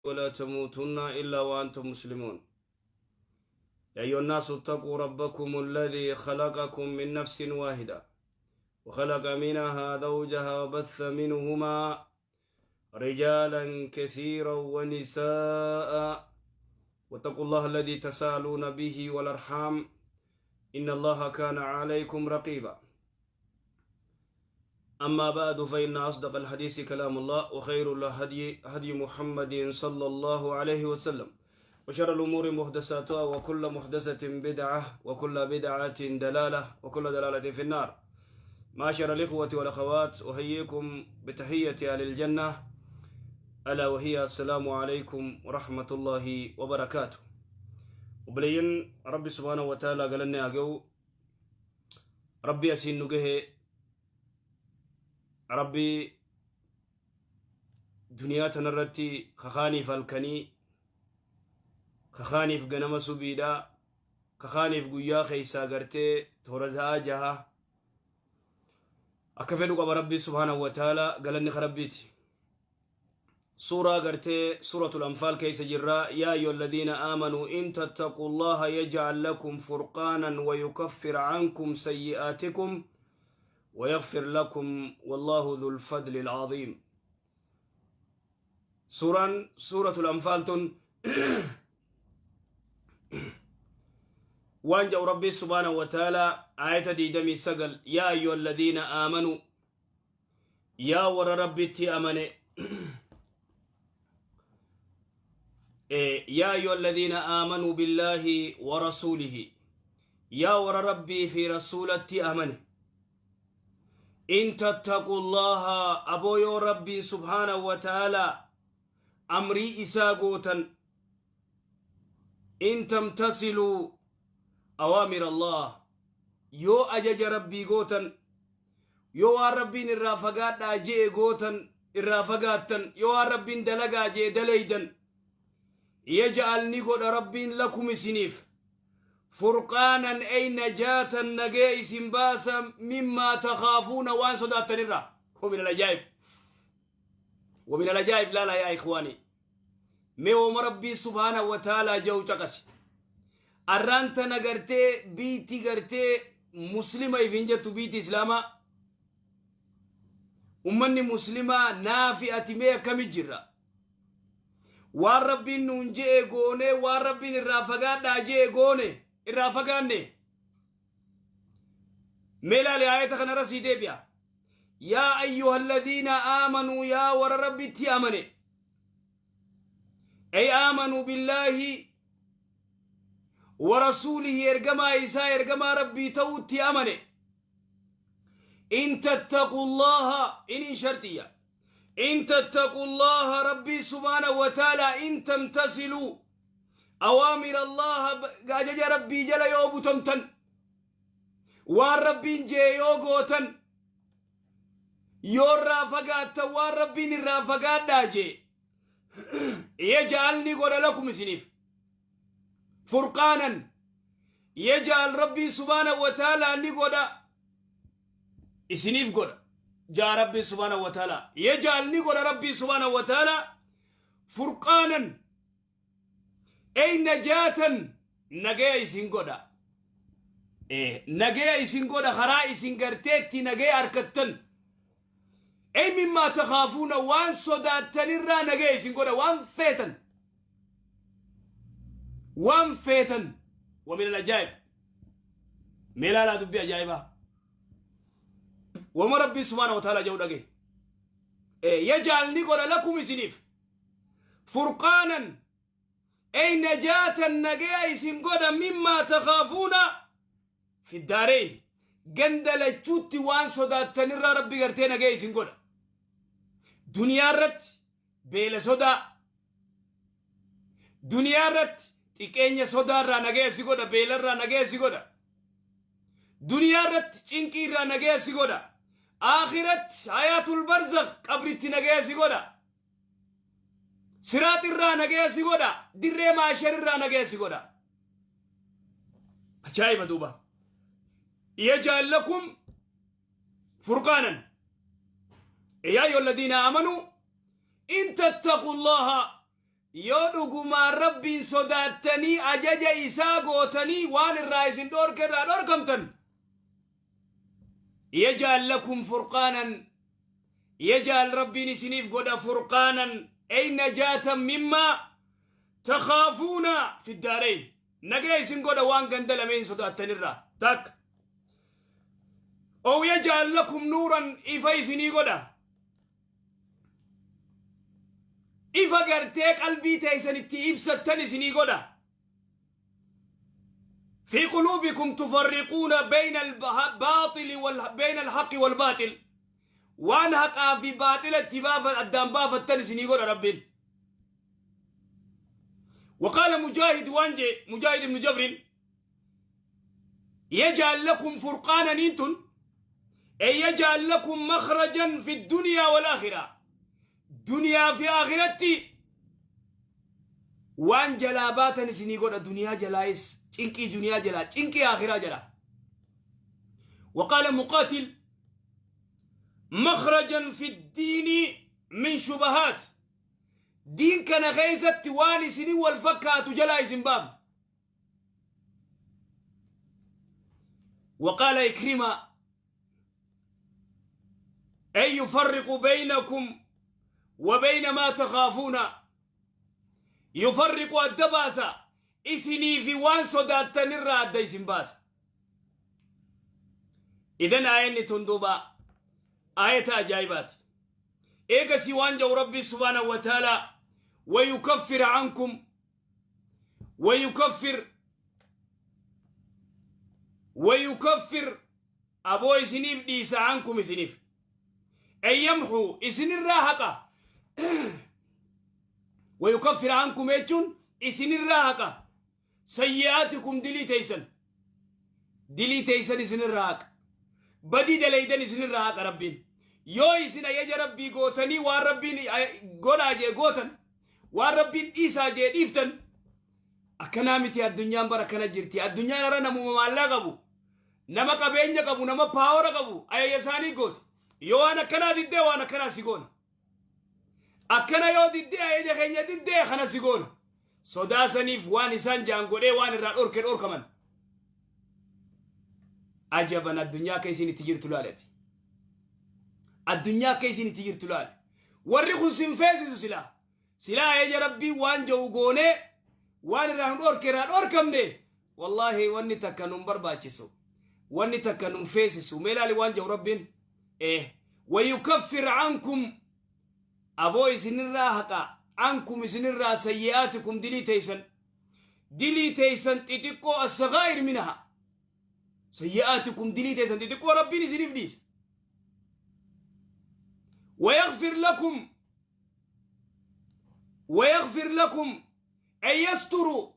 ولا تموتن إلا وأنتم مسلمون. يا أيها الناس اتقوا ربكم الذي خلقكم من نفس واحدة، وخلق منها زوجها، وبث منهما رجالا كثيرا ونساء، واتقوا الله الذي تساءلون به والأرحام، إن الله كان عليكم رقيبا. أما بعد، فإن أصدق الحديث كلام الله، وخير الهدي هدي محمد صلى الله عليه وسلم، وشر الأمور محدثاتها، وكل محدثة بدعة، وكل بدعة دلالة، وكل دلالة في النار. معاشر الإخوة والأخوات، أحييكم بتحية أهل الجنة، ألا وهي السلام عليكم ورحمة الله وبركاته. وبلين ربي سبحانه وتعالى قال لنا أجو ربي أسين نجه ربي دنيا تنرتي خخاني فالكني خخاني في جنم سبيدا خخاني في قيا خيسا قرتي تورزها جها أكفلوا قبل ربي سبحانه وتعالى قال لني خربيتي سورة قرتي سورة الأنفال كيس جراء: يا أيها الذين آمنوا إن تتقوا الله يجعل لكم فرقانا ويكفر عنكم سيئاتكم ويغفر لكم والله ذو الفضل العظيم. سورة الأنفال تن وانجو ربي سبحانه وتعالى آية دي سقل: يا أيها الذين آمنوا، يا ور ربي تي أمني، يا أيها الذين آمنوا بالله ورسوله، يا ور ربي في رسولتي أمني، إن تتقوا الله، أبو يو ربي سبحانه وتعالى أمري إساقوتا، إن تمتثلوا أوامر الله، يو أجج ربي قوتا، يو ربي الرافقات أجي قوتا الرافقات، يو ربي دلقا جي دليدا، يجعل نقول ربي لكم سنيف فرقانا أي نجاة نجاي سنباسا مما تخافون وان صدات الرا. ومن العجائب، ومن العجائب، لا لا يا إخواني، ميوم ربي سبحانه وتعالى جو تقسي أرانت نغرتي بيتي غرتي مسلمة يفنجت بيتي إسلاما أمني مسلمة نافئة مية كم جرا waan rabbiin nuun je'e goone, waan rabbiin irraa fagaadhaa je'e goone irraa fagaanne. Mee ilaali, aayata kanarra sii deebi'a: يا أيها الذين آمنوا، yaa warra rabbitti amane، أي آمنوا بالله ورسوله، ergamaa isaa ergamaa rabbii ta'utti amane، إن تتقوا الله، إن شرطية، إن تتقوا الله، ربي سبحانه وتعالى، إن تمتثلوا أوامر الله، ajaja rabbii jala yoo butamtan، waan rabbiin jee yoo gootan، yoo irraa fagaattan waan rabbiin irraa fagaadhaa jee، يجعل ni godha لكم isiniif فرقانا، يجعل ربي سبحانه وتعالى ni godha isiniif godha jaa rabbi سبحانه وتعالى، يجعل ni godha rabbii سبحانه وتعالى فرقانا أي نجاة، nagaya isin godha, nagaya isin godha, karaa isin garteetti nagaya harkattan، أي مما تخافون، waan sodaattanirraa nagaya isin godha, waan feetan, waan feetan. ومن العجائب، meelaalaa dubbii ajaa'ibaa wama rabbii سبحانه وتعالى jedhu dhage: يجعل ni godha لكم isiniif فرقانا أي نجاة، nagaya isin godha، مما تخافون في الدارين، ganda lachuutti waan sodaattanirraa rabbi gartee nagaya isin godha. Duniyaa irratti beela sodaa, duniyaa irratti xiqqeenya sodaarraa nagaya si godha, beelarraa nagaya si godha, duniyaa irratti cinqii irraa nagaya si godha, aakiratti حياة البرزخ qabritti nagaya si godha, siraat irraa nagaya si godha, dirree maashar irraa nagaya si godha. Ajaa'iba duuba: يجعل لكم فرقانا، يا أيها الذين آمنوا إن تتقوا الله. Yoo dhugumaan Rabbiin sodaattanii ajaja isaa gootanii waan irraa isin dhoorke irraa dhoorkamtan, yaj'al lakum furqaanan, yaj'al Rabbiin isiniif godha furqaanan, ay najaatan mimmaa takhaafuuna fi daarayn, nagaya isin godha waan ganda lameen sodaattanirraa takka. Ow yaj'al lakum nuuran, ifa isinii godha, ifa gartee qalbii teessan itti ibsattan isinii godha. Fi quluubikum tufarriquuna bayna albaaxili wal bayna alhaqi walbaaxil, waan haqaa fi baaxila itti baafa addaan baafattan isinii godha Rabbiin. وقال مجاهد، وانجي مجاهد بن جبر، يجعل لكم فرقانا انتن أي يجعل لكم مخرجا في الدنيا والآخرة، دنيا في آخرتي waan jalaa baatan isinii godha, duniyaa jalaayis, cinqii duniyaa jalaa, cinqii akhiraa jalaa. وقال مقاتل: مخرجا في الدين من شبهات، دين كان خيست وان isinii wal fakkaatu jalaa isin baaf. وقال عكرمة: أي يفرق بينكم وبين ما تخافون، يفرق adda baasa isinii fi waan sodaattanirraa adda isin baasa. إذن aayanni tun duuba aayata ajaa'ibaati. Eegasii waan jedhu Rabbi سبحانه وتعالى: ويكفر عنكم، ويكفر، ويكفر aboo isiniif dhiisa، عنكم isiniif، أي يمحو isinirraa haqa. ويكفر عنكم jechuun isinirraa haqa سيئاتكم dilii teeysan, dilii teeysan isinirraa haqa, badii dalaydan isinirraa haqa Rabbiin. Yoo isin ajaja Rabbii gootanii, waan Rabbiin godhaa jee gootan, waan Rabbiin dhiisaa jee dhiiftan, akkanaa miti. Addunyaan bara kana jirti. Addunyaan hara namuma maallaa qabu, nama qabeenya qabu, nama power qabu ajaja isaanii gooti. Yoo waan akkanaa diddee, waan akkanaa si goona. Akkana yoo diddee, ajaja keenya diddee, kana si goona. Sodaasaniif waan isaan jaan godhee waan irraa dhorke dhorkaman. Ajaban, addunyaa akka isin itti jirtu laalati. Addunyaa akka isin itti jirtu laale. Warri kun sin feesisu. Silaa silaa ajaja Rabbii waan jedhu goonee, waan irraa nu dhorke irraa dhorkamne, wallaahi wanni takka nun barbaachisu, wanni takka nun feesisu. Mee laali waan jedhu Rabbiin: ويكفر عنكم aboo isinirraa haqa، عنكم isinirraa، سيئاتكم dilii teeysan, dilii teeysan xixiqqoo، الصغائر منها، سيئاتكم dilii teeysan xixiqqoo Rabbiin isiniif dhiisa. ويغفر لكم، ويغفر لكم أي يستر،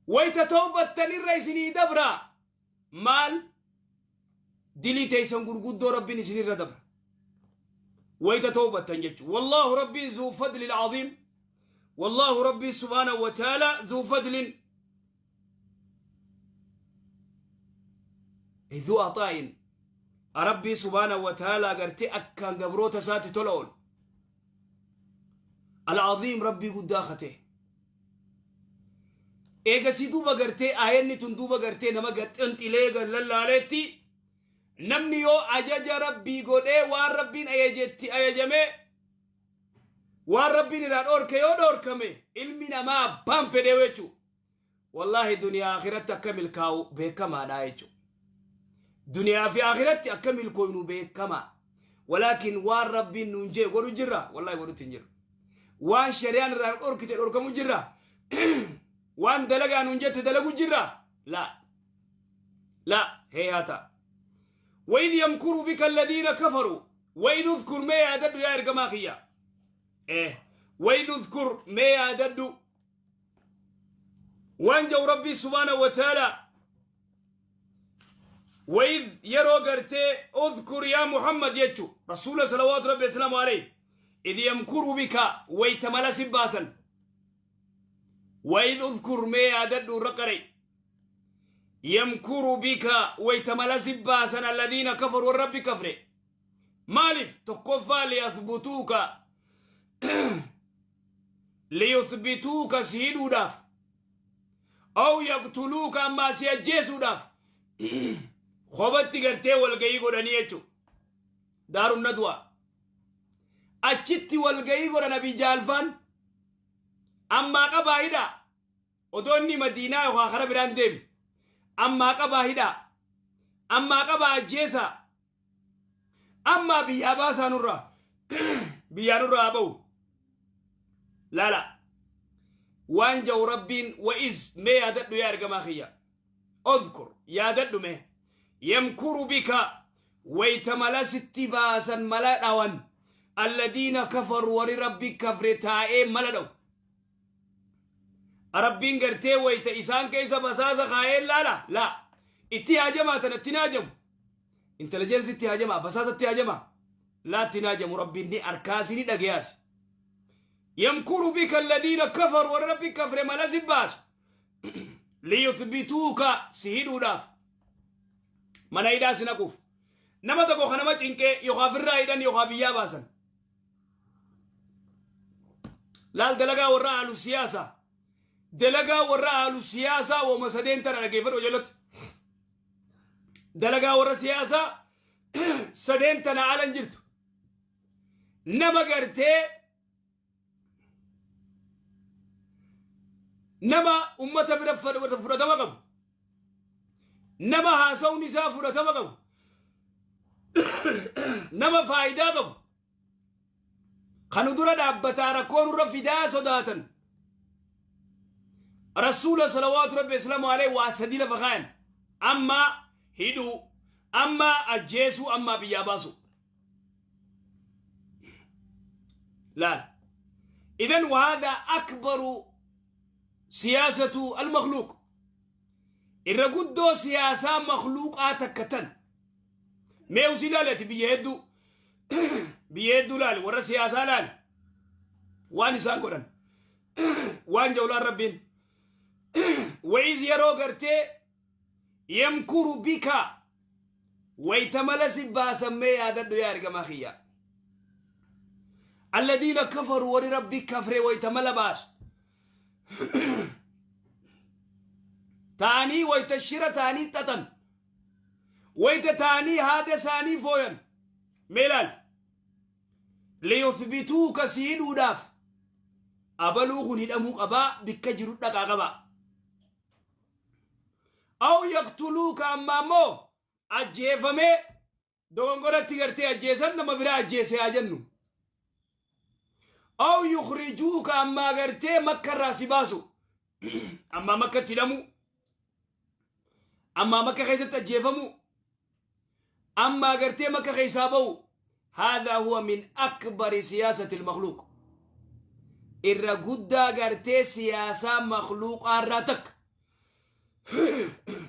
wayta tawbattanirra isinii dabra. Maal? Dilii teeysan gurguddoo Rabbiin isinirra dabra wayta tawbattan jechu. والله ربي ذو فضل عظيم، والله ربي سبحانه وتعالى ذو فضل ذو عطاء. ربي سبحانه وتعالى gartee akkaan gabroota isaatti tola oolu، العظيم Rabbii guddaa kate. Eegasii duuba gartee aayanni tun duuba gartee nama gaxxanxilee lallaaleetti, namni yoo ajaja Rabbii godhee, waan Rabbiin ajajetti ajajame, waan Rabbiin irraa dhoorke yoo dhoorkame, ilmi namaa abbaan fedhee jechuu, wallaahi duniyaa akhiratti akka milkaa'u beekamaadha jechuu. Duniyaa fi akhiratti akka milkooynu beekamaa. ولكن waan Rabbiin nuun jee godhu jirra? Wallaahi godhutti hin jiru. Waan shari'aan irraa dhorkite dhorkamu jirra. Waan dalagaa nuun jette dalagu jirra. لا لا، هيهاتا. وإذ يمكر بك الذين كفروا، وإذ اذكر mee yaadadhu yaa ergamaa kiyya. وإذ اذكر mee yaadadhu waan jau Rabbii سبحانه وتعالى. وإذ yeroo gartee، اذكر يا محمد jechu رسول صلوات ربي وسلامه عليه، إذ يمكر بك wayta mala sibbaasan. وإذ اذكر mee yaadadhu raqare، يمكر بك wayta mala sibbaasan، الذين كفروا والرب كفر. Maaliif? Tokkoffaa ليثبتوك. Liyuthbituuka, si hidhuudhaaf, aw yaqtuluuka, ammaa si ajjeesuudhaaf kophatti gartee walgayii godhanii jechu. Daarun Nadwa achitti walgayii godhan. Abii Jaalfaan ammaa qabaa hidhaa, odoo inni Madiinaa yookaan kara biraan deemu ammaa qabaa hidhaa, ammaa qabaa ajjeesaa, ammaa biyyaa baasaa, nurraa biyyaa nurraa haa ba'u. Laala waan ja'u Rabbiin: وإذ, mee yaadadhu yaa ergamaa kiyya, اذكر, yaadadhu mee, يمكر بك, wayta mala sitti baasan, mala dhawan, الذين كفروا, wari Rabbi kafre taa'ee mala dhawu. Rabbiin gartee wayta isaan keessa basaasa kaa'ee laala laa itti haajamaa tana itti haajamu, intelligence itti haajamaa, basaasa itti haajamaa, laa itti haajamu. Rabbiin ni arkaasi, ni dhagayaasi. يمكر بك الذين كفروا, warri Rabbi kafre mala si baasu, ليثبتوك, si hidhuudhaaf, mana hidhaa si naquuf. Nama tokko ka nama cinqee yookaan ofirraa hidhan yookaan biyyaa baasan. Laal, dalagaa warra aalu siyaasaa, dalagaa warra aalu siyaasaa wooma sadeen tana dhageeffadhu jalatti. Dalagaa warra siyaasaa sadeen tana alan jirtu. Nama gartee nama ummata bira fudhatama qabu, nama haasawni isaa fudhatama qabu, nama faayidaa qabu kanu dura dhaabbataa rakkoo nurra fidaa sodaatan. Rasuula صلوات ربي وسلامه عليه waa sadii lafa kaayan: amma hidhuu, amma ajjeesuu, amma biyyaa baasu. Laal, إذن وهذا أكبر سياسة المخلوق. Irra guddoo siyaasaa makhluuqaa takka tan. Mee usii laalati, biyya hedduu, biyya hedduu laali, warra siyaasaa laali, waan isaan godhan. Waan jawlaan Rabbiin: وإذ, yeroo gartee, يمكر بك, wayta mala si baasammee yaadadhu yaa ergamaa kiyya, الذين كفروا, wari Rabbi kafre wayta mala baasu ta'anii, wayta shira isaanii xaxan, wayta ta'anii haada isaanii fooyan. Mee ilaal: ليثبتوك, si hidhuudhaaf, abaluu kun hidhamuu qabaa, bikka jiru dhaqaa qabaa, أو يقتلوك, ammaa immoo ajjeefamee dogongoratti gartee ajjeesan, nama biraa ajjeese haa jennu, أو يخرجوك, ammaa gartee Makka irraa si baasu, ammaa Makkatti hidhamu, ammaa Makka keessatti ajjeefamu, ammaa gartee Makka keessaa ba'u. هذا هو من أكبر سياسة المخلوق. Irra guddaa gartee siyaasaa makhluuqaa irraa takka,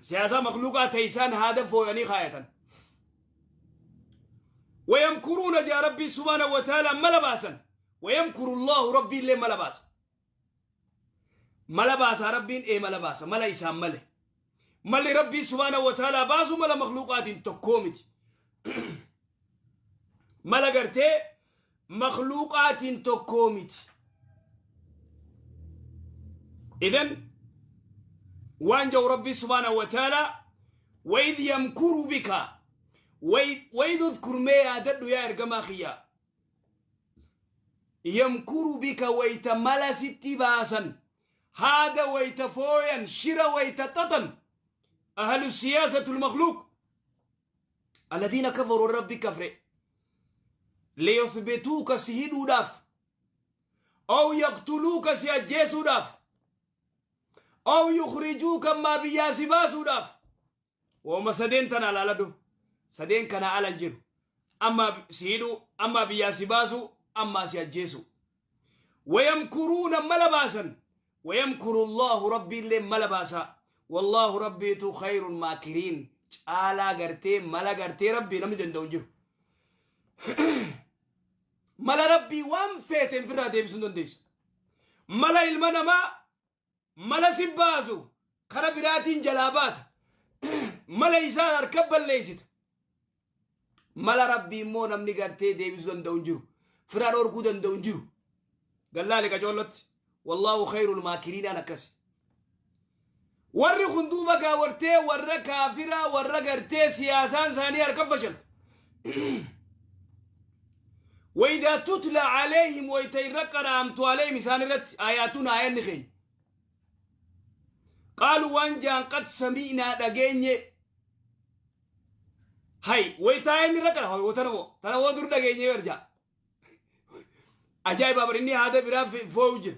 siyaasaa makhluuqaa ta'e isaan haada fooyanii kaayatan. ويمكرون, jaa Rabbii سبحانه وتعالى, mala baasan. ويمكر الله, Rabbii illee mala baasa. Mala baasaa Rabbiin ee mala baasa, mala isaan male. Malli Rabbii سبحانه وتعالى baasu mala makhluuqaatiin tokkoo miti, mala gartee makhluuqaatiin tokkoo miti. إذن waan jau Rabbii سبحانه وتعالى: وإذ يمكر بك, وإذ اذكر, mee yaadadhu yaa ergamaa kiyya, يمكر بك, wayta mala sitti baasan, haada wayta fooyan, shira wayta xaxan, أهل السياسة المخلوق الذين كفروا, ربي كفر, ليثبتوك, si hidhuudhaaf, أو يقتلوك, si ajjeesuudhaaf, أو يخرجوك, ammaa biyyaa si baasuudhaaf. Wooma sadeen tana alaaladhu, sadeen kana alan jiru: amma si hidhuu, amma biyyaa si baasu, ammaa si ajjeesu. ويمكرون, mala baasan, ويمكر الله, Rabbii illee mala baasa, والله, Rabbiitu خير الماكرين, caalaa gartee mala gartee Rabbii namni danda'u hin jiru. Mala Rabbii waan feeteen firraa deebisuu hin dandeessu. Mala ilma namaa, mala si baasu kara biraatiin jalaa baata, mala isaa harka balleessita. Mala Rabbii immoo namni gartee deebisuu danda'u hin jiru, firaa dhorkuu danda'u hin jiru. Gallaali qacoollatti. Wallaahu khayrul maakiriinaan akkasi. Warri kun duuba gaawartee warra kaafiraa, warra gartee siyaasaan isaanii harka fashalte. Waydaa tutla alayhim, wayta irra qara'amtu, alayhim isaan irratti, aayaatun aayanni keenya. Qaaluu waan jaan, qad sami'naa dhageenye. Hay, wayta aayanni irra qara tana moo tana woo dur dhageenye barjaa. Ajaa'iba bar, inni haada biraa foo'u jira.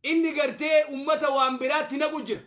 Inni gartee ummata waan biraatti naqu jira.